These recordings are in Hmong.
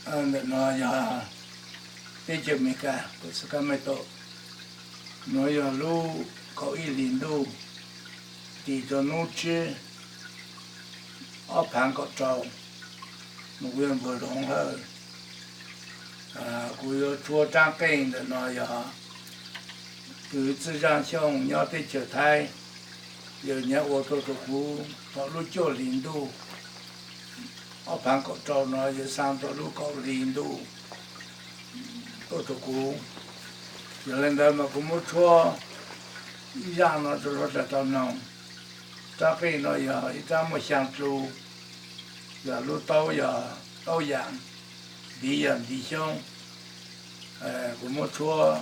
Ntawm no yog teb chaws Amelikas, Sacramento. Nuav yog lub kaum ib hlis ntuj, tim rau hnub tsib, ob phaav kaum rau, nws kuj yog npuag zoov hawm. Kuv yuav tshuab raab qeej ntawm no yog kwv Txwj Zaaj Xyooj nyob teb chaws Thaib, yawg nyam ua tuaj rau kuv thaum lub cuaj hlis ntuj ob phaav kaum rau no, yawg xaa tau lub kaum hlis ntuj tuaj rau kuv. Yog le ntawd mas kuv muab tshuab ib zaaj no rau suav dlawg tau noog. Raab qeej no yog ib raab muaj xyaa dlug, yog lub taub yog taub yaam, ntiv yog ntiv xyoob. Kuv muab tshuab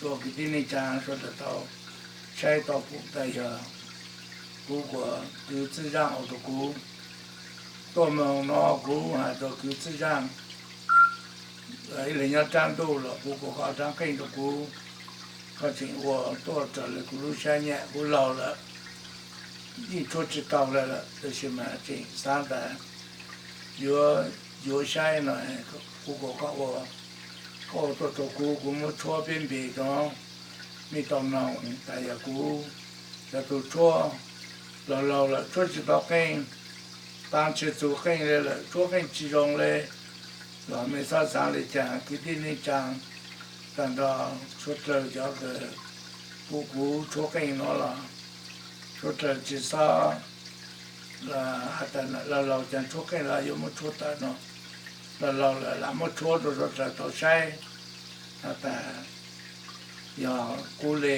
rua kwv tij neej tsaa suav dlawg tau saib tau pum tas yog kuv kuas kwv Txwj Zaaj ua rau kuv. Tuaj moog no kuv has rua kwv Txwj Zaaj, ib leeg nyob raab ntuj los kuv kuas koj raab qeej rau kuv, koj tseem ua tuaj raws le kuv lub sab nyam. Kuv laug lawm, yeej tshuab tsi tau le lawm, tab sis mas tseem xaav tas yuav, yuav saib no, kuv kuas koj ua, koj ua tuaj rau kuv, kuv muab tshuab peb npe rua mej tau noog tas yog kuv cov tug tshuab laug laug lawm tshuab tsi tau qeej, taa tsi txug qeej le lawm, tshuab qeej tsi zoo le los mej xob xaav le caag kwv tij neej tsaa, tag nrho suav dlawg cov kws pum kuv tshuab qeej no los suav dlawg tsi xob has tas laug laug caag tshuab qeej los yuav muab tshuab tawm no, laug laug lawm lam muab tshuab rua suav dlawg tau saib has tas yog kuv le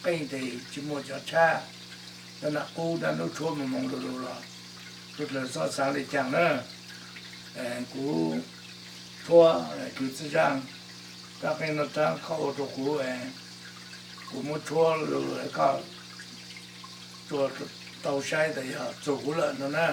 qeej tes tsi muaj cov tshab, cov nam qub dlaab nub tshuab moog moog lug lug los suav dlawg xob xaav le caag na. Kuv tshuab kwv Txwj Zaaj, raab qeej no raab koj ua rau kuv, kuv muab tshuab lug koj tau saib tas yog txug kuv lawm no na.